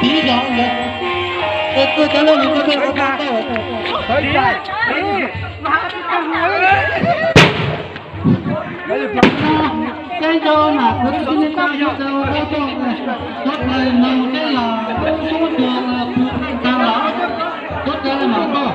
Tiv zog ntawd, es tuaj cov lej nws tuaj tuaj tuaj tuaj. Teb nrau mas kuv tsis tau yuav cov tau tuaj, tuaj plaws no teb los suab tuag pug tag los, tuaj cov lej mas tuaj.